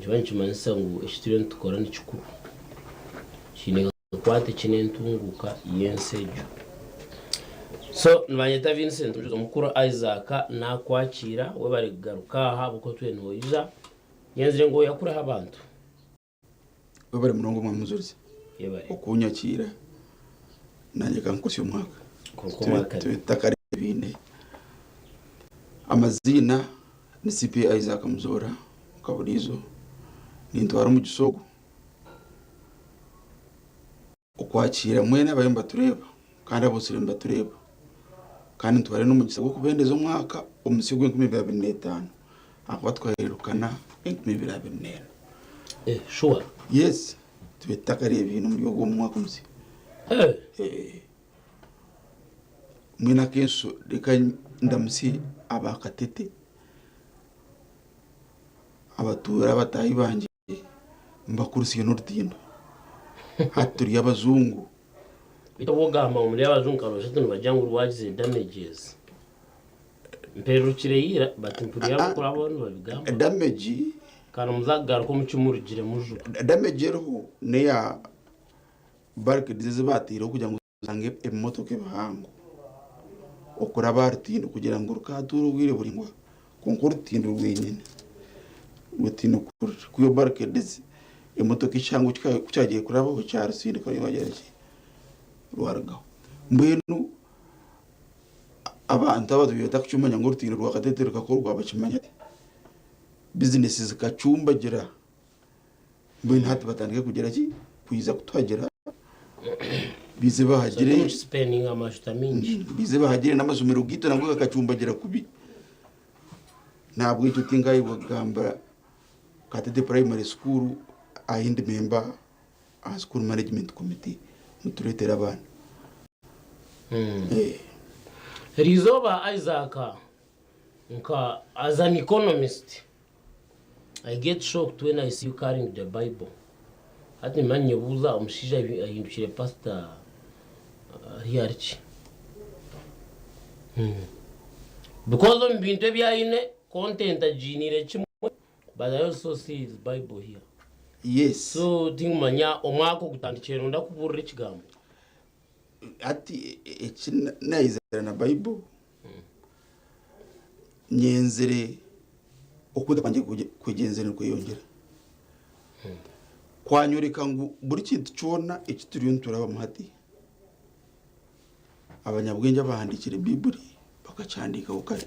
Nikiba nikimanyisa ngu eki turiyo nitukora ni kikuru, kiine akakwate ki n'entunguuka y'ensi egyo. So nibanyeta Vincent Omukuru Isaac naakwakiira webare kugaruka aha ahabw'okuba otwire noija. Nyenzire ngu oyakureho abantu. Webare munonga Omwami Mujurizi Yebare. okunyakiira nanye kankukutsya omwaka Kwonka omwaka Tube tutakareebaine. Amaziina ni CP Isaac Muzoora Kaburiizo nintwara omugisha ogu Okwakiira mwena abariyo nibatureeba kandi abotsire nibatureeba kandi nitwara n'omugisha gw'okubendeza omwaka omusya ogw'enkumi ibiri abiri n'etaano ahakuba twahererukana 2024. Eh, sure. Yes, tube tutakareebaine omuri ogwo mwaka omusya. Eh. Eh. Mbwenu akenso reka ndamutsye aba Katete, abatuura abataahi bangye. Mbakurisiye n'orutindo. Hati turi abajungu. Beitu obu ogamba ngu muri abajungu nka nibagira ngu rwagize damages. Mpererukire ira but mpuriire abarikurabaho nibabigamba. Damage. Kandi muza kugaruka omu kimurugiremu juba. Damage eriho neya barricades ezi bateireho kugira ngu Osanga ebimotoka ebihango okuraba aha rutindo kugira ngu rukatuura obwire buraingwa kwonka orutindo rwenyine rutiine ku barikedizi emotoka ekihango ku kyagiire kurabaho kyarusindika rwagira ki rwarugaho. Mbwenu abantu abatwire batarikukimanya ngu orutindo rwa Katete rukakorwa bakimanya bizinesi zikacumbagira Mbwenu hati batandike kugira ki? Kwija kutuhagira bize bahagire Tumukispendinga amashuta mingi. bize bahagire n'amasomero gaitu nago gakacumbagira kubi. Nahabwekyo tinkayebwa kugamba Katete Primary School ahi ndi member aha school management committee muturetere abaana. Eh. Erizooba Isaac nka as an economist I get shocked when I see you carrying the bible hati nimba ninyebuuza omushaija ahindukire pastor ari ahari ki because omu bintu ebi aine content agiiniire kimwe but I also see his bible here Yes. so tinkumanya omwaka ogutandikire nonda kubuurira ekigambo. Hati eki nayizire na Bible nyenzire okwega kwangye kugyenzire nikweyongyera kwanyoreka ngu buri kintu kyona eki turiyo niturabamu hati abanyabwengye abahandiikire Baiburi bakakihandiikaho kare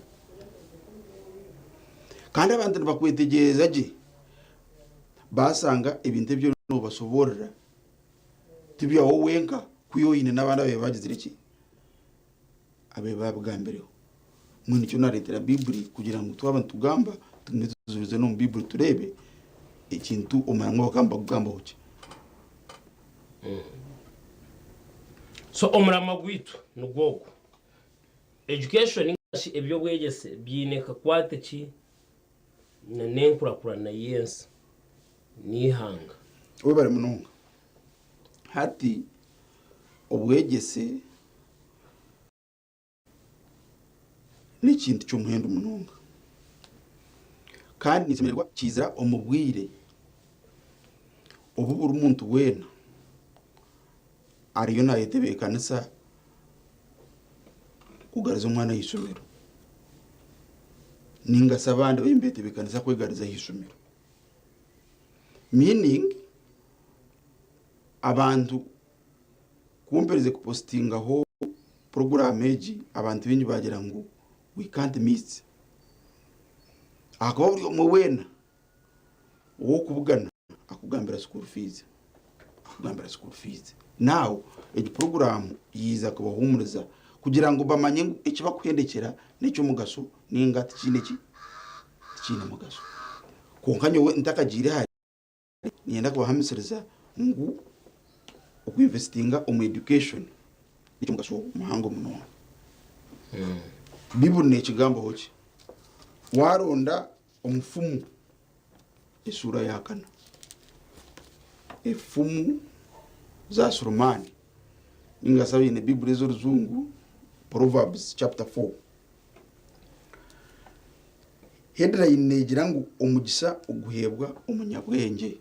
kandi abantu nibakwetegyereza gye basanga ebintu ebi oriyo nobashoboorora Ti byawe wenka kwiha oine n'abandi ababaire bagizire ki? Ababaire babigambireho. Mbwenu nikyo nareetera Baiburi kugira ngu twaba nitugamba tugume tujurize n'omu Baiburi tureebe ekintu omurango bakaba nibakugambaho ki. So omuramwa gwaitu nigwo ogu. Education ninga shi eby'obwegyese biine kakwate ki n'enkurakurana y'ensi n'eihanga? Webare munonga. Hati obwegyese n'ekintu ky'omuhendo munonga kandi nikisemererwa kiizira omu bwire obu buri muntu weena ariyo naayetebeekanisa kugariza omwana aha ishomero ninga shi abandi bariyo nibeetebeekanisa kwegariza aha ishomero. Meaning abantu ku mperize kupositingaho puroguraamu egi abantu baingi baagira ngu we can't miss ahakuba buri omwe weena ow'okubugana akugambira school fees, akugambira school fees. Now egi puroguraamu yaija kubahuumuriza kugira ngu bamanye ngu eki bakuhendekyera n'eky'omugasho ninga tikiine ki, tikiine mugasho. Kwonka nyowe ntakagiire hare niinyenda kubahamisiriza ngu okwinvesitinga omu education n'eky'omugasho muhango munonga. Baiburi neekigambaho ki? Waaronda omufumu eshuura ya kana, efumu za Sulemaani ninga shi abaine Baiburi ez'orujungu Proverbs chapter 4. Headline negira ngu omugisha oguheebwa omunyabwengye.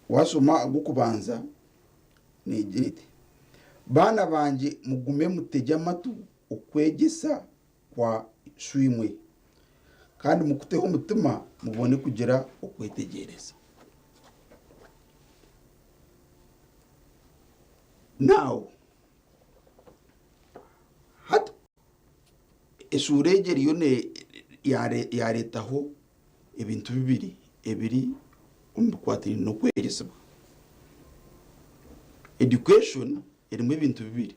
Washoma ag'okubanza negira eti, Baana bangye mugume mutegye amatu okwegyesa kwa shoimwe, kandi mukuteho omutima mubone kugira okwetegyereza. Now, hati eshuura egi eriyo yareetaho ebintu bibiri ebiri omu bikwatiraine n'okwegyesibwa. Education erimu ebintu bibiri,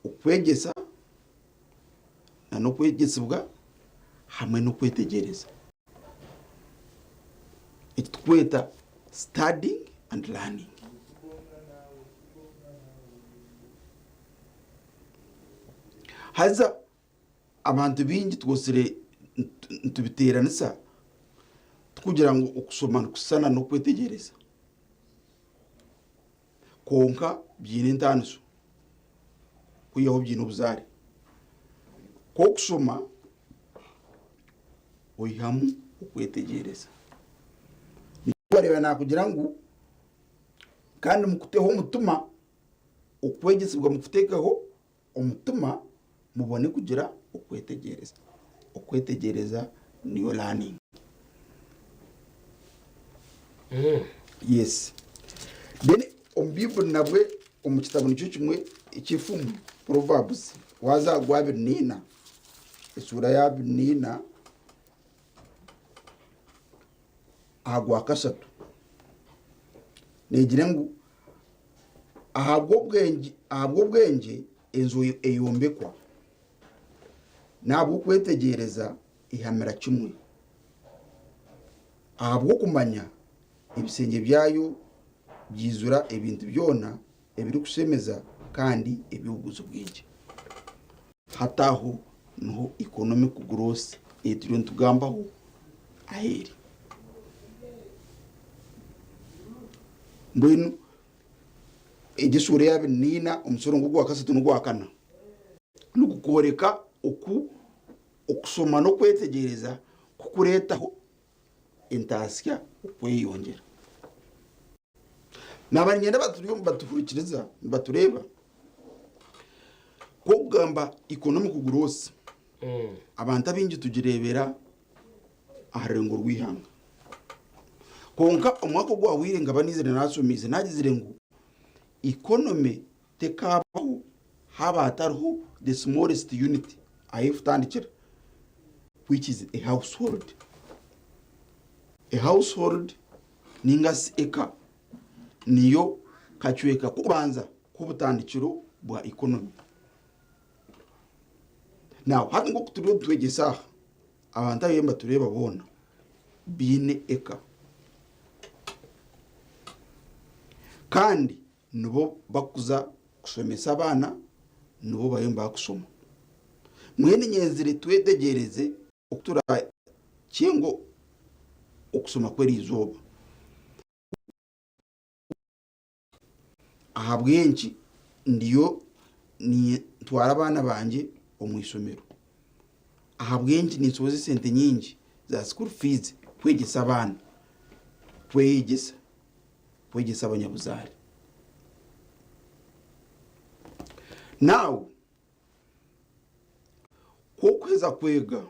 okwegyesa n'okwegyesibwa hamwe n'okwetegyereza. Eki turikweta studying and learning. Haza abantu baingi twosire nitubiteeranisa turikugira ngu okushoma nikushushana n'okwetegyereza. Kwonka biine entaaniso kwihaho biine obuzaare. Ku orikushoma oihamu okwetegyereza. Nikyo wareeba naakugira ngu kandi mukuteho omutima, okwegyesibwa mukuteekeho omutima mubone kugira okwetegyereza. Okwetegyereza niyo learning. Yes. Then omu Baibuli nabwe omu kitabo nikyo kimwe eky'efumu Proverbs waaza aha gwa abiri naina eshuura ya abiri naina aha gwa kashatu neegira ngu Ahabw'obwengye enju eyombekwa, n'ahabw'okwetegyereza ehamira kimwe. Ahabw'okumanya ebishengye byayo byaijura ebintu byona ebirikushemeza kandi eby'obuguzi bwingi. Hati aho niho economic growth ei turiyo nitugambaho ahu eri. Mbwenu Egi eshuura eya abiri na ina omushoro gw'ogwa kashatu n'ogwa kana nigukworeka oku okushoma n'okwetegyereza kukureetaho entaasya okweyongyera. Naaba niinyenda abatuhurikiriza nibatureeba ku okugamba economic growth abantu abaingi tugireebera aha rurengo rw'eihanga. Kwonka omwaka ogwahweire nkaba naizire naashomiise naagizire ngu economy tekaabaho haaba hatariho the smallest unit ahu erikutandikira which is a household. A household ninga shi eka niyo kacweka k'okubanza k'obutandikiro bwa economy. Now hati nk'oku turiyo nitwegyesa aha, abantu abu nibatureeba boona baine eka. Kandi nibo barikuza kushomesa abaana, nibo bariyo nibakushoma. Mbwenu nyenzire twetegyereze oku turakinge okushoma kw'eriizooba. Ahabw'enki ndiyo nintwara abaana bangye omu ishomero? Ahabw'enki ninshohoza esente nyingi za school fees kwegyesa abaana, kweyegyesa, kwegyesa abanyabuzaare? Now, ku orikuheza kwega,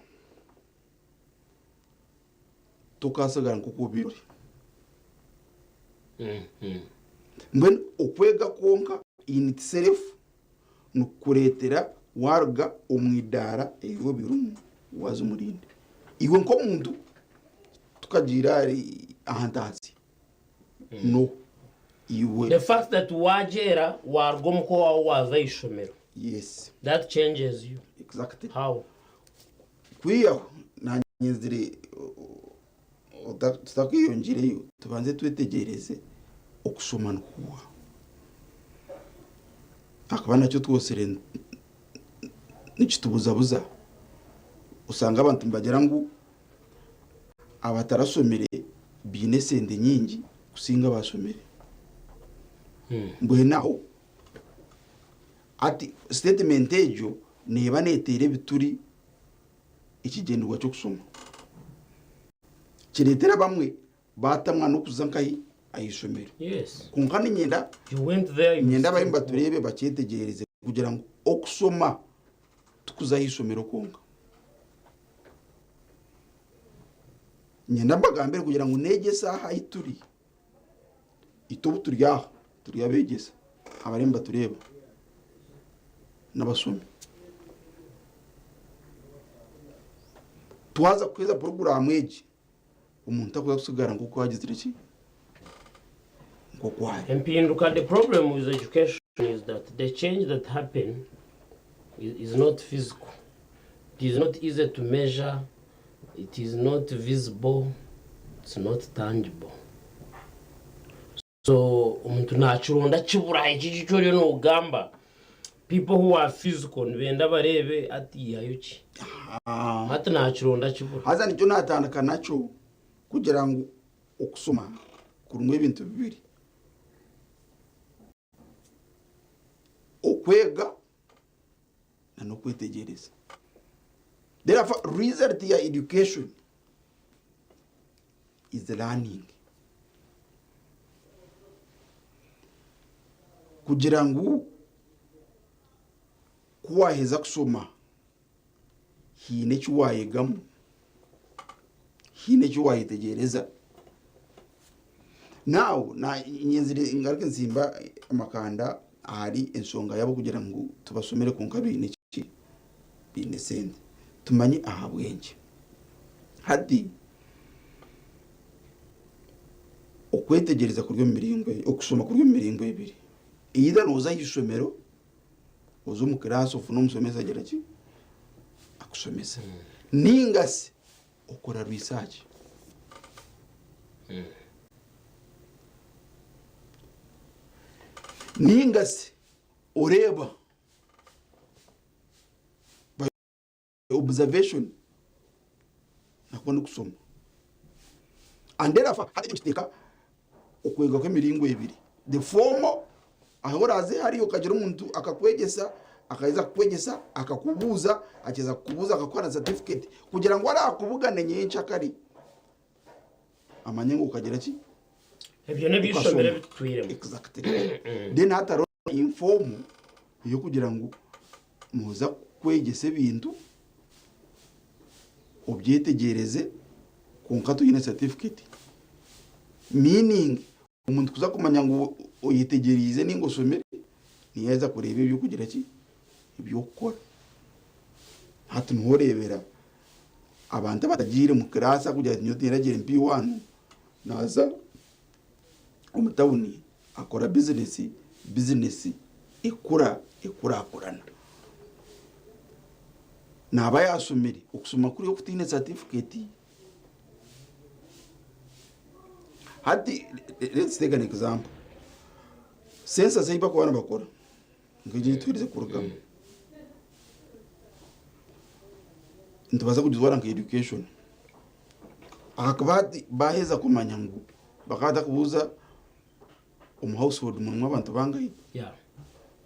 tokaasigara nk'oku obaire ori. Mbwenu okwega kwonka in itself nikukureetera waaruga omu idaara eri obaire orimu waaza omu rindi. Iwe nk'omuntu tukagiira ahari aha ntaasya, no iwe. The fact that waagyera waaruga omuka owaawe waaza aha ishomero, Yes. that changes you. Exactly. How? Kwihaho nanyenzire tutakeyongyereyo tubanze twetegyereze okushoma nikuha. Ahakuba nakyo twosire nikitubuzabuza osanga abantu nibagira ngu abatarashomire baine esente nyingi kusinga abashomire. Mbwenu aho hati sitetimenti egyo. Neeba neeteera ebituri ekigyendererwa ky'okushoma. Kireetera abamwe baatamwa n'okuza nkahi? Aha ishomero. Yes. Kwonka niinyenda You went there, you niinyenda abarimu still go. batureebe bakyetegyereze kugira ngu okushoma tikuza aha ishomero kwonka. Niinyenda mbagambire kugira ngu n'egyo eshaaha ahu turi, itwe obu turi aha turi abeegyesa abarimu nibatureeba n'abashomi. Twaza kuheza puroguraamu egi, omuntu takuza kutsigara nk'oku agizire ki? Nk'oku ari. Empinduka the problem with education is that the change that happen is, is not physical. It is not easy to measure, it is not visible, it's not tangible. So omuntu nakironda kibura eki eki oriyo nogamba. People who are physical nibenda bareebe ati yihayo ki. Hati nakironda kibura. Haza nikyo natandika nakyo kugira ngu okusoma kurimu ebintu bibiri. Okwega n'okwetegyereza. Therefore, result ya education is learning. Kugira ngu ku waaheza kushoma haine eki waayegamu, haine eki waayetegyereza. Now nyenzire ngaruke nsimba amakanda ahari enshonga yaabo kugira ngu tubashomere kwonka baine ki? Baine sente. Tumanye ahabw'enki. Hati okwetegyereza kuri omu miringo, okushoma kuri omu miringo ebiri. Either nooza aha ishomero oze omu kiraasi ofune omushomesa agira ki? Akushomese. Ninga shi okora research. Ninga shi oreeba by observation nakwo n'okushoma. And therefore hati nikiteeka okwega kw'emiringo ebiri, the formal ahu oraaze hariya okagira omuntu akakwegyesa, akaheza kukwegyesa akakubuuza, akaheza kukubuuza akakuha na certificate kugira ngu araakubugane nyenkyakare amanye ngu okagira ki? Ebyo n'eby'eishomero ebi tutwiremu. Exactly. Then hati hariho informal ey'okugira ngu nooza kukwegyesa ebintu obyetegyereze kwonka toine certificate. Meaning omuntu kuza kumanya ngu oyetegyereize ninga oshomire niyo yaaza kureeba eby'okugira ki? Eby'okukora. Hati niho oreebera abantu abatagiire omu kiraasi arikugira ati nyowe tindagire P1 naaza omu tawuni akora bizinesi, bizinesi ekura ekurakurana. Naaba yaashomire, okushoma kuriya okutaine satifiketi. Hati let's take an example, census ei barikuba nibakora nk'egi ei tuherize kurugamu, nitubaasa kugitwara nka education ahakuba hati baaheza kumanya ngu bakaba batakubuuza Omu household murimu abantu bangahi? Yeah.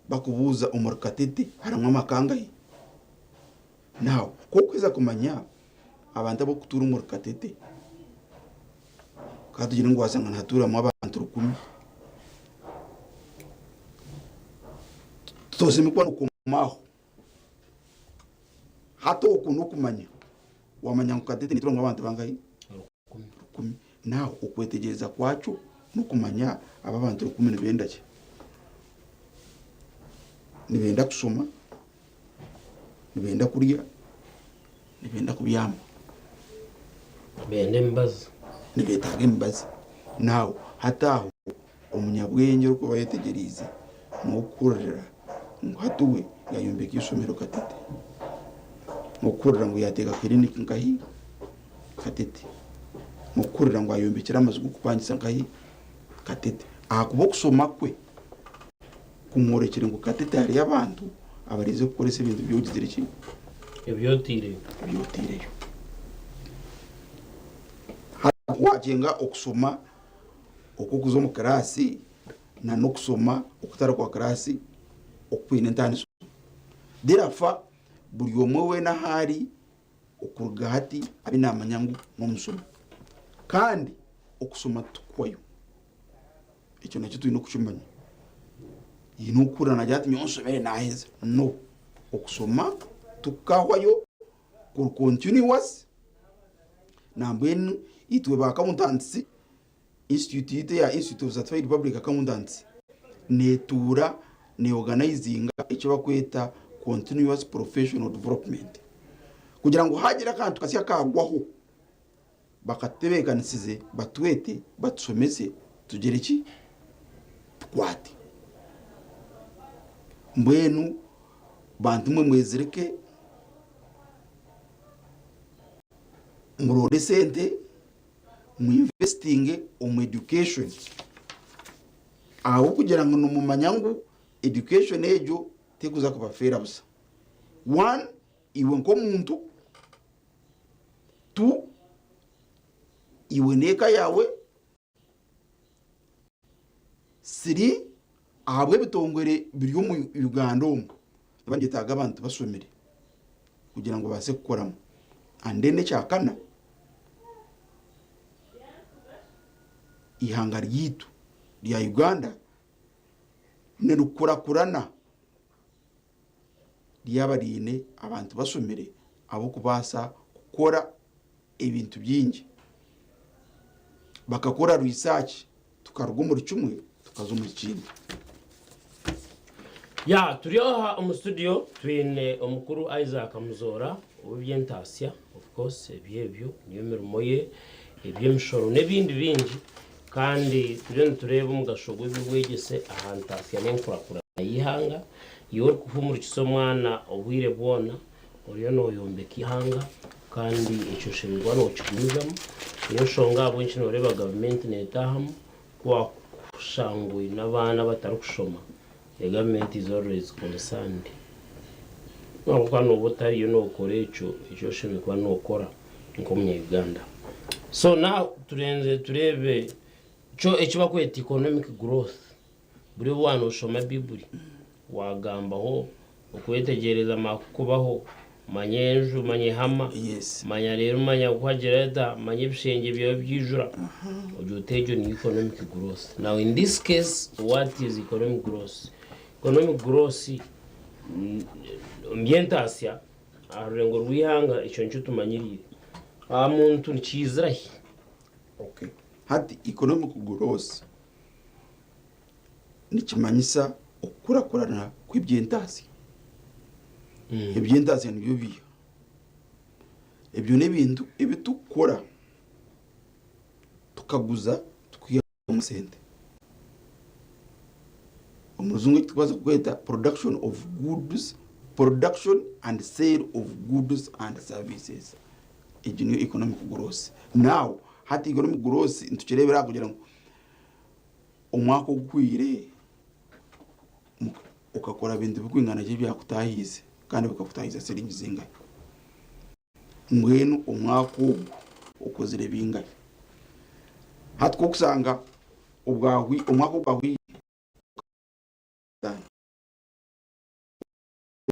Bakubuuza omuri Katete harimu amaka angahi? Now ku orikuheza kumanya abantu abarikutuura omuri Katete, ka tugire ngu washanga nihatuuramu abantu rukumi, toshemereire kuba nokoma aho. Hati okwo n'okumanya, wamanya ngu Katete netuuramu abantu bangahi? 10. Nawe okwetegyereza kwakyo n'okumanya aba abantu rukumi nibenda ki? Nibenda kushoma, nibenda kurya, nibenda kubyama. Nibenda emibazi. Nibetaaga emibazi. Nawe hati aho omunyabwengye orikuba ayetegyereize n'okuhurira ngu hati we yayombeka eishomero Katete, n'okuhurira ngu yateeka kiriniki nkahi? Katete, n'okuhurira ngu ayombekire amaju g'okupangisa nkahi? Katete. Ahakuba okushoma kwe kumworekire ngu Katete hariyo abantu abarize kukoresa ebintu ebi ogizire ki? Ebi otaireyo. Ebi otaireyo. Hati wakyenga okushoma okw'okuza omu kiraasi na n'okushoma okutari kwa kiraasi okwine entaaniso. Therefore. Buri omwe weena ahu ari okuruga hati abe naamanya ngu n'omushomi. Kandi okushoma tikuhwayo. Ekyo nakyo twine kukimanya. Haine orikuhurira naagira ati nyowe nshomire naaheza. No. Okushoma tikukahwayo, kuri continuous. Nambwenu itwe ba accountants, institute yaitu eya Institute of Certified Public Accountants netuura ne organizinga eki barikweta continuous professional development kugira ngu hagira akantu kasya kagwaho bakatutebeekanisize batwete batushomese tugire ki? Tukwate. Mbwenu bantu mwe mwezirike muronde esente mu investinge omu education ahabw'okugira ngu nimumanya ngu education egyo terikuza kubafeera busha. One, iwe nk'omuntu, two, iwe n'eka yaawe, three, ahabw'ebitongore biri omu Uganda omu nibiba nibyetaaga abantu bashomire kugira ngu babaase kukoramu. And then ekyakana, eihanga ryaitu rya Uganda nirikurakurana ryaba riine abantu bashomire abarikubaasa kukora ebintu bingi. Bakakora research tukaruga omuri kimwe tukaza omuri kindi. Ya turi aha omu studio twine omukuru Isaac Muzoora ow'eby'entaasya of course ebyo ebyo niyo mirimo ye eby'emishoro n'ebindi bingi kandi turiyo nitureeba omugasho gw'eby'obwegyese aha ntaasya n'enkurakurana y'eihanga. Iwe orikuhumurikisa omwana obwire bwona Oriyo nooyombeka eihanga kandi ekyo oshemereire kuba nookigumizamu. Niyo nshonga ahabw'enki nooreeba gavumenti neetaahamu ku waakushanga oine abaana abatarikushoma, the government is always concerned. Ahabw'okuba nooba otariyo nookora ekyo eki oshemereire kuba nookora nk'omunya-Uganda. So now turenze tureebe kyo eki barikweta economic growth. Buri obu waaba nooshoma Baibuli, waagambaho okwetegyereza kukubaho, manya enju, manya ehama, manya reero manya ku hagira hata, manya ebishengye byawe byaijura, ogira oti egyo niyo economic growth. Now in this case, what is economic growth? Economic growth omu by'entaasya aha rurengo rw'eihanga ekyo nikyo tumanyiriire. Aha muntu nikiizira hi? Okay. Hati economic growth Nikimanyisa okukurakurana kw'eby'entaasya. Eby'entaasya nibyo biiha? Ebyo n'ebintu ebi turikukora tukaguza tukaihamu sente. Omu rujungu eki turikubaasa kweta production of goods, production and sale of goods and services. Egyo niyo economic growth. Now hati economic growth nitukireebera aha kugira ngu Omwaka oguhweire okakora bintu birikwingana ki ebyakutaahiize kandi bikakutaahiza siringi zingahi? Mbwenu omwaka ogu okozire bingahi? Hati ku orikushanga omwaka ogwahweire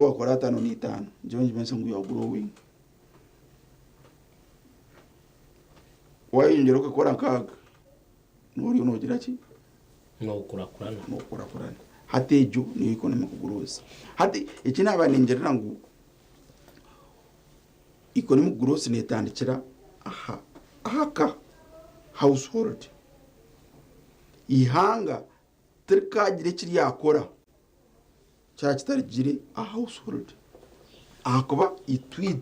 wakora 55 nikyo nikimanyisa ngu you are growing. Wayeyongyera okakora nkaaga nooba oriyo noogira ki? Nookurakurana. Nookurakurana. Hati egyo niyo economic growth. Hati eki naaba ningirira ngu economic growth neetandikira aha aha ka, household. Eihanga tirikaagira eki ryakora Kyaba kitarugire aha household ahakuba itwe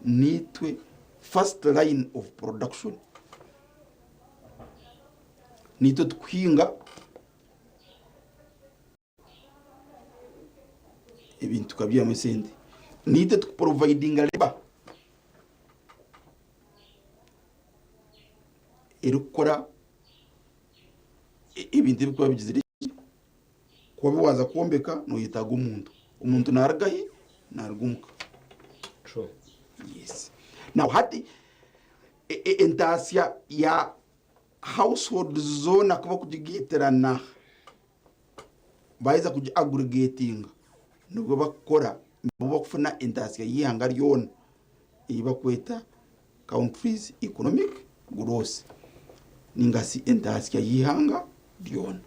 niitwe first line of production. Niitwe tukuhinga ebintu tukabyihamu esente. Niitwe tukuprovidinga labour erikukora ebintu ebirikuba bigizire ki? Ku waaba waaza kwombeka noyetaaga omuntu. Omuntu naaruga hi? Naaruga omuka. True. Yes. Now hati entaasya ya household zoona ku bakugigaiterana, baaheza kugi aggregatinga, nibwo bakukora. Nibo bakufuna entaasya y'eihanga ryona ei bakweta country's economic growth ninga shi entaasya y'eihanga ryona.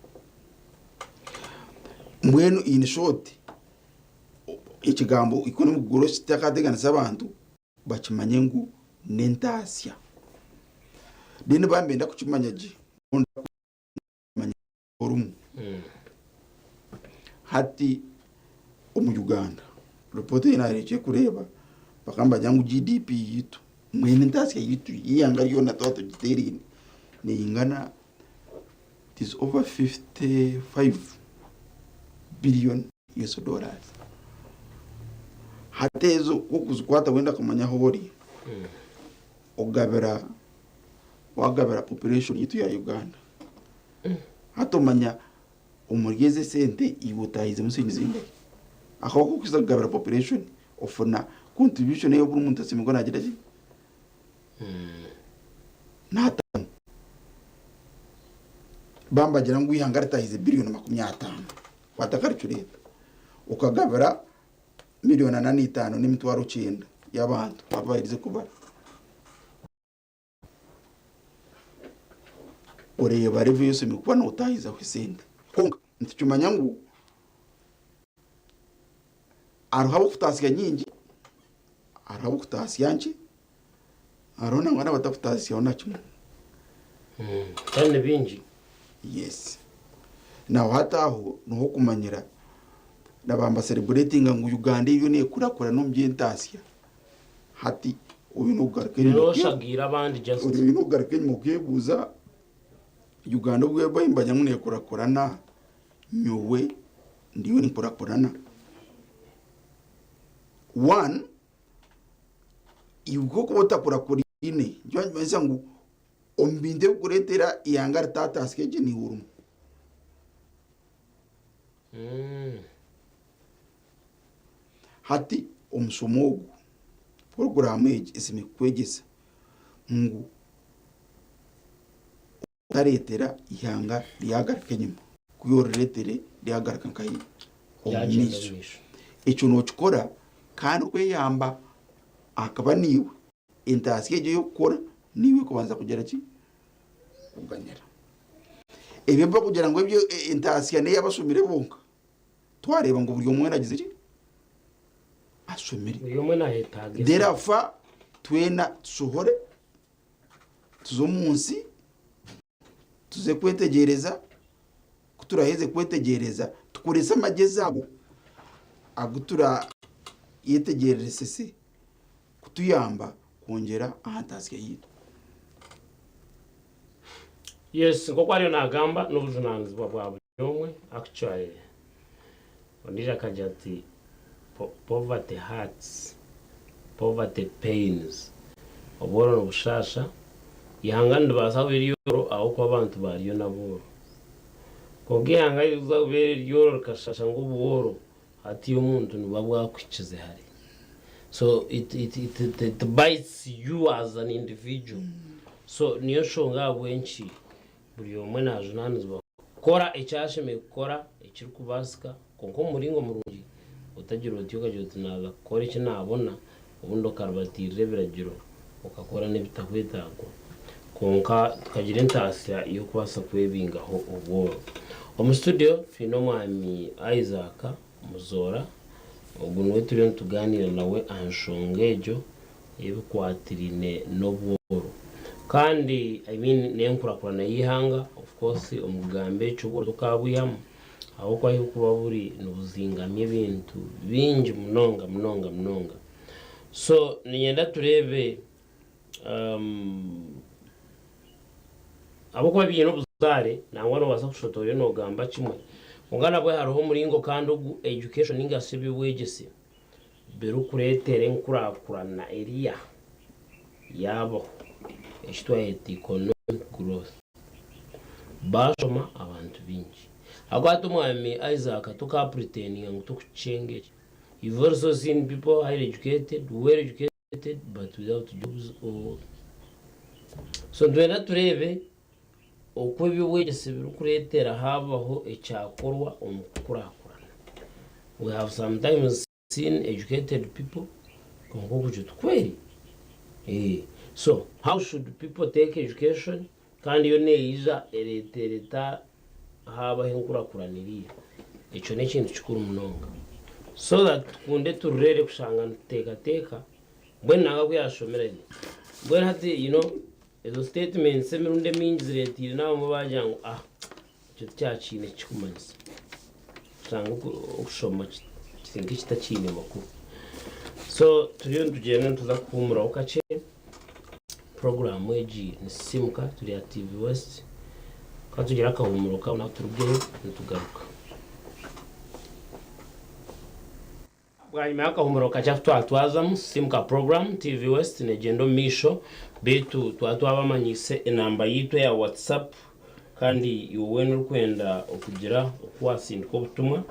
Mbwenu in short ekigambo economic growth kitakateganisa abantu bakimanye ngu n'entaasya. Then baaba nibenda kukimanya gye Orumu. Hati omu Uganda report ei narekire kureeba bakaba nibagira ngu GDP yaitu mbwenu entaasya yaitu y'eihanga ryona twaba tugiteeraine neingana it is over 55 billion US dollars. Hati ezo ku okuzikwata wenda kumanya ahu ori ogabira wagabira population yaitu ya Uganda. Hati omanya omuri ezi esente iwe otahizemu sente zingahi? Ahakuba ku orikuza kugabira population ofuna contribution eyi buri muntu asemeriire kuba nagira ki? Natamu. Baba nibagira ngu eihanga ritahize billion 50, kwata calculator okagabira million 45 n'emitwaro 9 y'abantu abu baherize kubara. Oreeba level ei oshemereire kuba notahizaho esente. Kwonka nitukimanya ngu hariho abokutaasya nyingi, hariho abokutaasya nkye, hariho nangwa nabatakutaasyaho na kimwe. Kandi ni baingi. Yes. Naho hati aho niho okumanyira naba nibasereburetinga ngu Uganda eriyo nekurakurana omu by'entaasya. Hati oine okugaruka enyima Reero oshagiire abandi just. Oine okugaruka enyima okebuuza Uganda obu erikuba nibagira ngu nekurakurana nyowe ndiyo ninkurakurana? One, iwe ku orikuba otakurakuraine nikyo nikimanyisa ngu omu bintu ebirikureetera eihanga ritaataasika egye niiwe orimu. Hati omushomo ogu, puroguraamu egi eshemereire kukwegyesa ngu otareetera eihanga ryagaruka enyima, ku orireetere ryagaruka nkahi? Omu maisho. Ekyo nookikora kandi orikweyamba ahakuba naiwe entaasya egyo ey'okukora niiwe erikubanza kugira ki? Kuganyira. Ebyo ebi barikugira ngu entaasya n'ey'abashomire bonka. Twareeba ngu buri omwe agize ki? Ashomire. Buri omwe nayetaaga esente. Therefore twena tushohore tuze omu nsi tuze kwetegyereza, ku turaheze kwetegyereza tukorese amagyezi ago agu turayetegyerezese kutuyamba kwongyera aha ntaasya yaitu. Yes, nk'oku ariyo naagamba n'obujunaanizibwa bwa buri omwe actually. Ondiijo akagira ati poverty hurts, poverty pains. Obworo nibushaasha, eihanga niribaasa kuba eryoro ahabw'okuba abantu baaryo n'abooro. Kwonka eihanga ririkuza kuba eryoro rikashaasha ngu obworo Hati omuntu nibuba bwakuhikize hare so it, it, it, it, it bites you as an individual so niyo nshonga ahabw'enki buri omwe najunanizibwa kukora eki ashemereire kukora ekirikubaasika kwonka omu muringo murungi otagira oti okagira oti naaza kukora eki naabona obundi okaribatiirira ebiragiro okakora n'ebitakwetaagwa. Kwonka tukagira entaasya y'okubaasa kwebingaho obworo. Omu studio twine Omwami Isaac Muzoora, ogu niwe turiyo nitugaaniira nawe aha nshonga egyo ey'ebikwatiraine n'obworo. Kandi I mean n'enkurakurana y'eihanga of course omu kugamba ekyo obworo tokabwihamu ahabw'okuba ahu burikuba buri nibuzingamya ebintu bingi munonga munonga munonga. So niinyenda tureebe ahabw'okuba biine obuzaare nangwa noobaasa kushusha oti oriyo noogamba kimwe kwonka nabwe hariho omuringo kandi ogu education ninga shi eby'obwegyese birikureetera enkurakurana eriya yaabaho eki twayeta economic growth. Baashoma abantu baingi. Ahabw'okuba hati omwami Isaac tokapuritendinga ngu tokukyenga eki. You've also seen people highly educated, well educated but without jobs or so nitwenda tureebe oku eby'obwegyese birikureetera haabaho ekyakorwa omu kukurakurana. We have sometimes. seen educated people kwonka okugyo tikweri eh so how should people take education kandi yo neija ereetere eta haabaho enkurakurana eriya ekyo n'ekintu kikuru munonga so that tukunde tururere kushanga nituteekateeka mbwenu nanga ku yaashomire gye mbwenu hati you know ezo statements emirundi emingi zireeteire n'abamwe baagira ngu ah Ekyo tikyakiine eki kirikumanyisa. Oshanga okushoma kiri nk'ekitakiine makuru. So turiyo nitugyenda nituza kuhuumuraho kakye. Puroguraamu egi nisisiimuka turi aha TV West. Ka tugire akahuumuro kamwe turugeyo nitugaruka. Bwanyima y'akahumuro kakye aku twatwazamu, Sisiimuka Program, TV West negyenda omu maisho beitu twaba twabamanyiise enamba yaitu eya WhatsApp kandi iwe weena orikwenda okugira oku wasindika obutumwa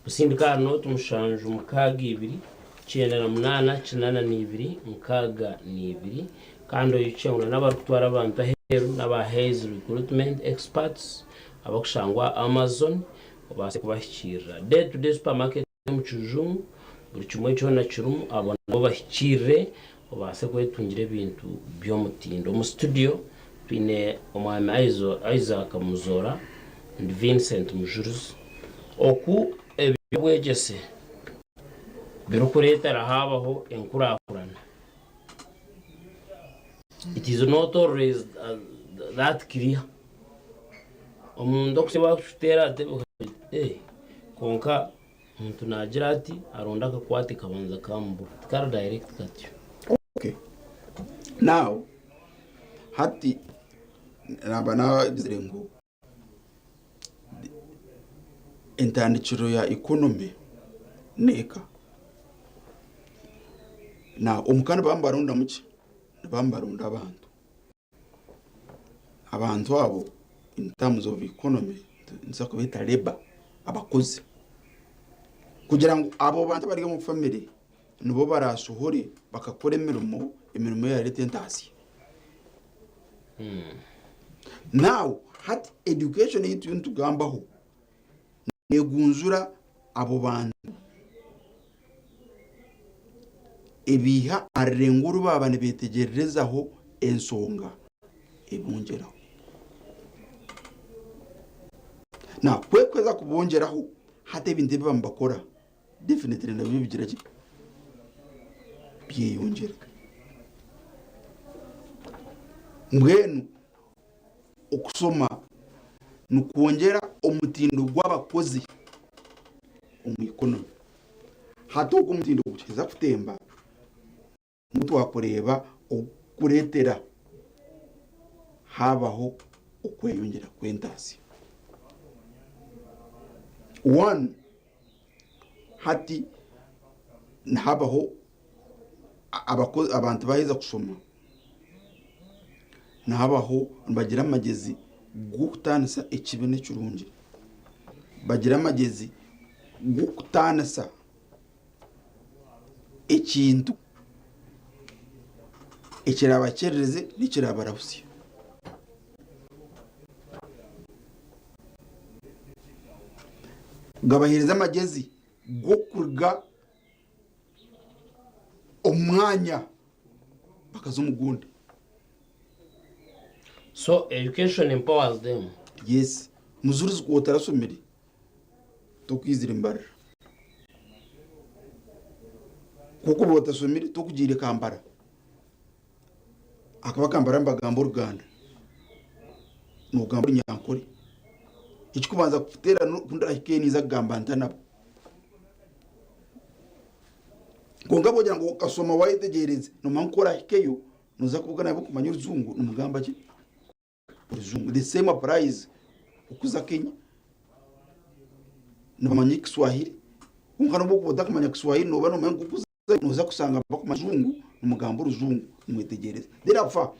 busindike aha nooti 762 98 82 kandi oikye ngu n'abarikutwara abantu aheeru n'aba Hays Recruitment Experts abakushangwa aha Amazon obaase kubahikiirira. Day to Day Supermarket. Omu kijungu buri kimwe kyona kirimu abo nabo bahikiirire obaase kwetungira ebintu by'omutindo. Omu studio twine Omwami Isaac Muzoora and Vincent Mujurizi. Oku eby'obwegyese birikureetera haabaho enkurakurana. It is not always that clear. Omuntu okusiiba akuteera ati kwonka omuntu naagira ati aronda akakwate kabanza kamubura tikari direct katyo. Okay now hati naba nagizire ngu entandikiro ya economy n'eka. Now omuka nibaba nibarondamu ki? Nibaba nibaronda abantu. Abantu abo in terms of economy nituza kubeeta labour abakozi kugira ngu abo bantu abari omu family nibo barashohore bakakora emirimo, emirimo erareeta entaasya. Now hati education ei turiyo nitugambaho negunjura abo bantu ebiiha aha rurengo oru baaba nibeetegyererezaho enshonga ebongyeraho. Now ku erikuheza kubongyeraho hati ebintu ebi baba nibakora definitely nabyo bigira ki? Byeyongyera. Mbwenu Okushoma nikwongyera omutindo gw'abakozi omu ikonomi. Hati ogwo omutindo gukiheza kutemba, nibwo twakureeba ogurikureetera haabaho okweyongyera kw'entaasya. One, hati nihabaho abantu baaheza kushoma, nihabaho nibagira amagyezi g'okutaanisa ekibi n'ekirungi, bagira amagyezi g'okutaanisa ekintu ekiraabakyerereze n'ekiraabarahusye. Gabaheereza amagyezi g'okuruga omu mwanya bakaza omu gundi. So education empowers them. Yes. Mujurizi ku otarashomire tokwizire mbarira. Ku okuba otashomire tokugiire Kampala. Ahakuba Kampala nibagamba Oruganda, nogamba Orunyankore. Ekirikubanza kukuteera ku ndahika eyo ninza kugamba nta nabo. Kwonka bwogira ngu okashoma wayetegyereza, nomanya ku orahikeyo noza kubugana nabo kumanya orujungu nimugamba ki? Orujungu. The same applies okuza Kenya. Nibamanya Ekiswahili kwonka nobu okuba otakumanya Kiswahili noba nomanya ngu okuza noza kushanga bakumanya Orujungu nimugamba Orujungu nimwetegyereza. Therefore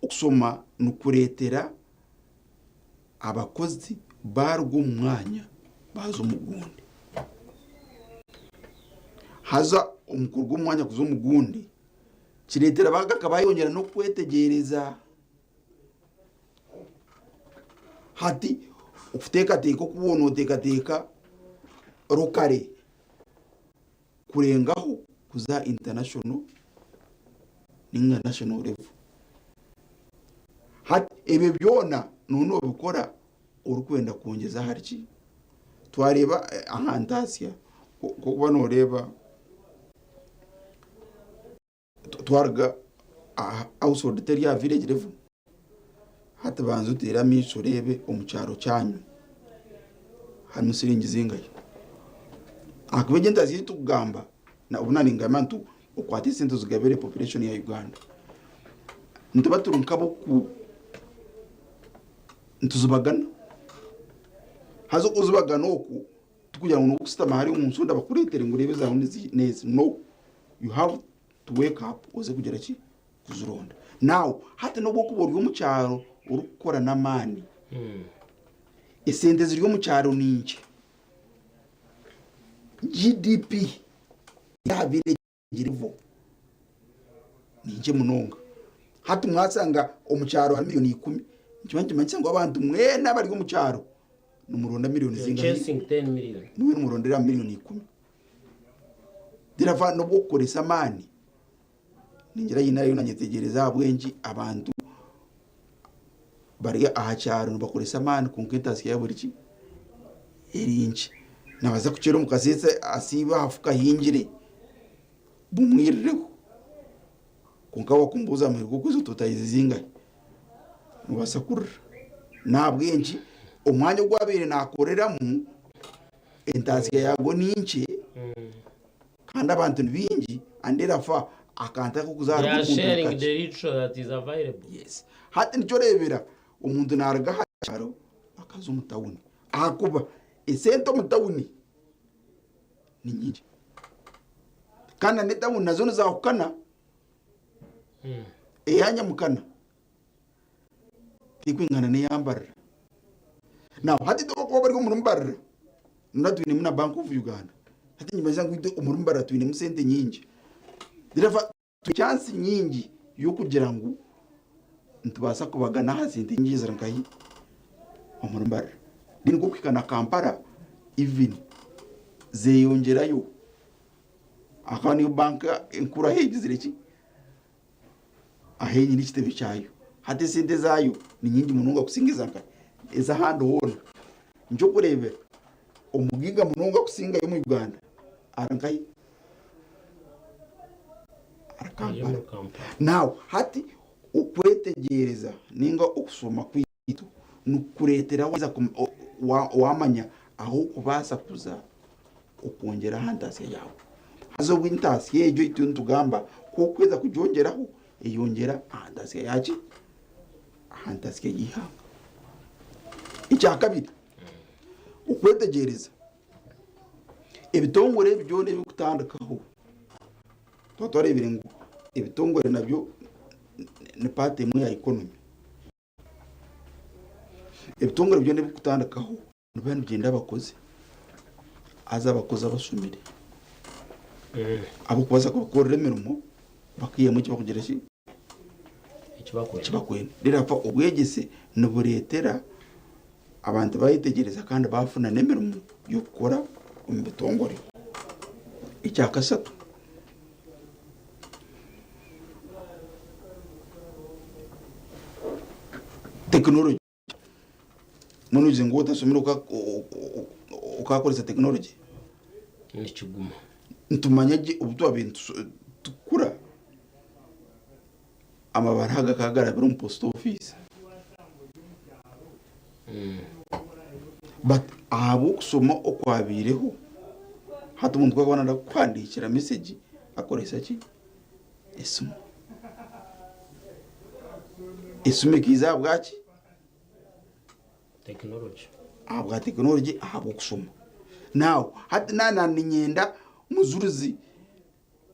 okusoma nikureetera abakozi baaruga omu mwanya baaza omu gundi. Haza omu kuruga omu mwanya kuza omu gundi, kireetera baagaruka baayongyera n'okwetegyereza. Hati okuteekateeka oku waaba nooteekateeka rukare. Kurengaho kuza international ninga national level. Hati ebyo byona nooba noobikora orikwenda kwongyeza ahari ki? Twareeba aha ntaasya nk'okuba nooreeba twaruga aha household teri aha village level, hati banza oteere amaisho oreebe omu kyaro kyanyu harimu siringi zingahi? Ahakuba egi entaasya ei turikugamba obu naaba ningamba nti okwate esente ozigabire population ya Uganda, nituba turi nk'aboku nituzibagana, haza okuzibagana okwo tikugira ngu n'okusitama hariya omu nsonda bakureetere ngu oreebe ezaawe n'ezi, no, you have to wake up oze kugira ki, kuzironda. Now hati n'obu orikuba ori omu kyaro orikukora n'amaani, esente ziri omu kyaro ni nkye, GDP y'aha village level ninkye munonga. Hati mwashanga omu kyaro harimu miriyoni ikumi, nikiba nikimanyisa ngu abantu mwena abari omu kyaro nimuronda miriyoni You're zingahi? chasing 10 million. Nimwe nimurondera miriyoni ikumi. Therefore n'obu okukoresa amaani, ningira haine ariyo nanyetegyereza ahabw'enki abantu bari aha kyaro nibakoresa amaani kwonka entaasya yaabo eri ki? Eri nkye. Naabaasa kukyera omu kaseese asiibe aha fuka ahingire bumwirireho kwonka waakumubuuza aha muheru gw'okwezi oti otahize zingahi? Noobaasa kurira. N'ahabw'enki omwanya ogu abaire naakoreramu entaasya yaagwo ni nkye Kandi abantu ni baingi and therefore akantu ak'okuza They ahari are omuntu ni sharing kakye. the little that is available. Yes. Hati nikyo oreebera omuntu naaruga aha kyaro akaza omu tawuni ahakuba esente omu tawuni ni nyingi. Kandi na n'etawuni nazo nizaahukana. Eya Nyamukana terikwingana n'eya Mbarara. Now hati itwe abakuba bari omuri Mbarara, noona twinemu na Bank of Uganda. Hati nikimanyisa ngu itwe omuri Mbarara twinemu sente nyingi. Therefore twine chance nyingi y'okugira ngu nitubaasa kubagana aha sente nyingi eziri nkahi? Omuri Mbarara. Then nk'okuhika na Kampala even zeyongyerayo ahakuba niyo banka enkuru ahu egizire ki? Ahu eine ekitebe kyayo. Hati esente zaayo ni nyingi munonga kusinga eza nkahi? Ez'ahandi hoona. Nikyo orikureebera omugaiga munonga kusingayo omu Uganda ari nkahi? Ari Ari omuri Kampala. Kampala. Now hati okwetegyereza ninga okushoma kwaitu nikukureetera waaza waamanya ahu orikubaasa kuza okwongyera aha ntaasya yaawe. Haza obwo entaasya egyo ei turiyo nitugamba ku orikuheza kugyongyeraho, eyongyera aha ntaasya yaaki? Aha ntaasya y'eihanga. Ekyakabiri, okwetegyereza ebitongore ebi byona ebirikutandikaho, twaba twareebire ngu ebitongore nabyo ni paati emwe ya ikonomi. Ebitongore byona ebirikutandikaho Nibiba nibyenda abakozi haza abakozi abashomire abarikubaasa kubakorera emirimo bakaihamu eki barikugira ki? Eki barikwenda. Therefore obwegyese nibureetera abantu baayetegyereza kandi baafuna n'emirimo y'okukora omu bitongore. Ekyakashatu, tekinologi. Mbwenu ogize ngu otasomire okakoresa tekinologi? Nikiguma. Nitumanya gye obu twabaire nitukura, amabaruha gakaba garabire omu post office. But ahabw'okushoma okwabaireho, hati omuntu ku arikuba nayenda kukuhandiikira mesegi akoresa ki? Esimu. Esimu ekaija ahabwaki? Tekinologi. Ahabwa tekinologi ahabw'okushoma. Now hati naaba niinyenda mujurizi,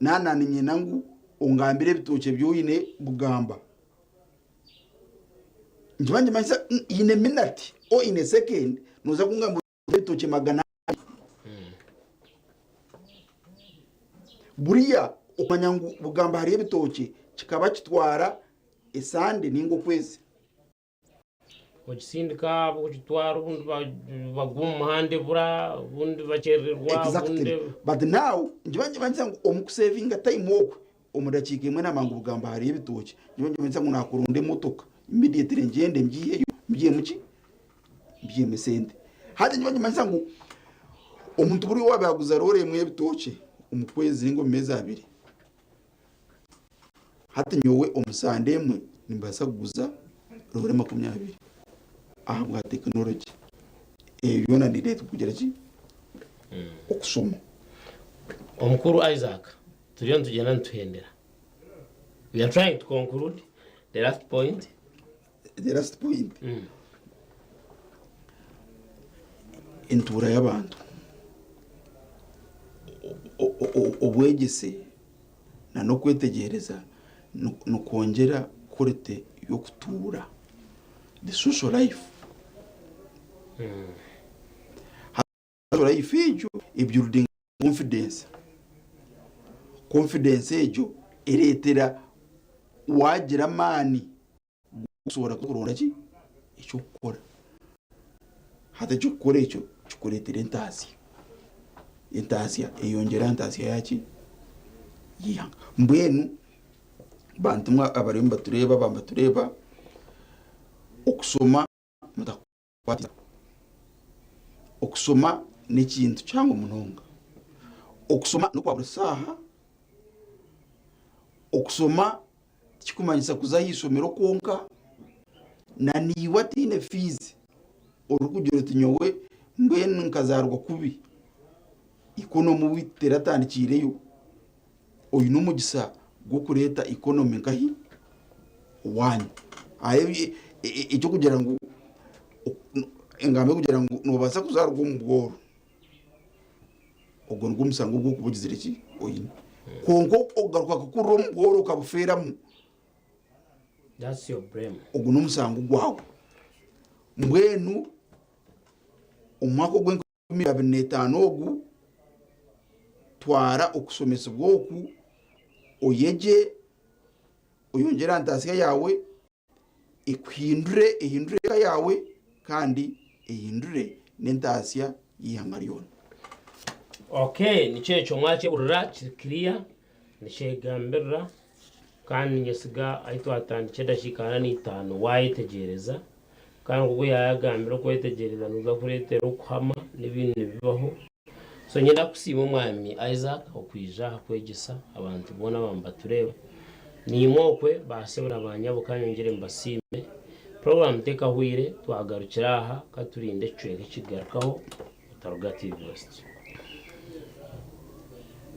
naaba niinyenda ngu ongambire ebitookye ebi oine bugamba, nikiba nikimanyisa in a minute or in a second nooza kungambira ebitookye 200. Buriya okumanya ngu bugamba hariyo ebitookye kikaba kitwara esande ninga okwezi. Ogisindika ahabw'okugitwara obundi bagwa omu muhanda ebura, obundi bakyerererwa, Exactly. obundi. But now ngiba ngimanyisa ngu omu kusevinga time okwe omu dakiika emwe namba ngu bugamba hariyo ebitookye ngiba ngimanyisa ngu nakuronda emotoka immediately ngyende ngyiheyo mbyemu ki? Mbyemu esente. Hati ngiba ngimanyisa ngu omuntu buriya owaabaire aguza roore emwe y'ebitookye omu kwezi ninga omu meezi abiri, Hati nyowe omu sande emwe nimbaasa kuguza roore 20 ahabwa tekinologi. Ebyo byona nibireetwa kugira ki? Okushoma. Omukuru Isaac, turiyo nitugyenda nituhendera. We are trying to conclude the last point. The last point. Entuura y'abantu, obwegyese n'okwetegyereza nikwongyera quality y'okutuura, the social life. Social life egyo ebuildinga confidence, confidence egyo ereetera waagira amaani Okusobora kuronda ki? Eky'okukora. Hati eky'okukora ekyo kikureetera entaasya. Entaasya eyongyera aha ntaasya ya ki? Y'eihanga. Mbwenu bantu mwe abariyo nibatureeba ababa nibatureeba, okushoma mutakukwatisa. Okushoma n'ekintu kihango munonga. Okushoma n'okwa buri shaaha, okushoma Tikikumanyisa kuza aha ishomero kwonka, na naiwe ataine fiizi orikugira oti nyowe mbwenu nkazaarwa kubi, ikonomi owaitu teratandikiireyo, oine omugisa gw'okureeta ikonomi nkahi? Owaanyu. Eky'okugira ngu engamba erikugira ngu noobaasa kuzaarwa omu bworo. Ogwo nigwo mushango ogu orikuba ogizire ki? Oine. Kwonka okugaruka kukurira omu bworo okabufeeramu, That's your blame. ogwo n'omusango gwawe. Mbwenu omwaka ogw'enkumi abiri n'etaano ogu, twara okushomesibwa oku, oyegye, oyongyere aha ntaasya yaawe, ekuhindure, ehindure eka yaawe kandi ehindure n'entaasya y'eihanga ryona. Okay, nikyo ekyo mwakyehurira kiri clear, nikyegambirira kandi ninyesiga ahu twatandikira edakiika ana n'eitaano waayetegyereza kandi nk'oku yaayagambire okwetegyereza nikuza kureetera okuhama n'ebindi nibibaho. So niinyenda kukusiima Omwami Isaac okwija aha kwegyesa abantu boona ababa nibatureeba. Naimwe okwe ba sebo na ba nyabo ka nyongyere mbasiime. Puroguraamu tekahweire, twagarukira aha, ka turinde ekicweka ekirikugarukaho. Otaruga TV West.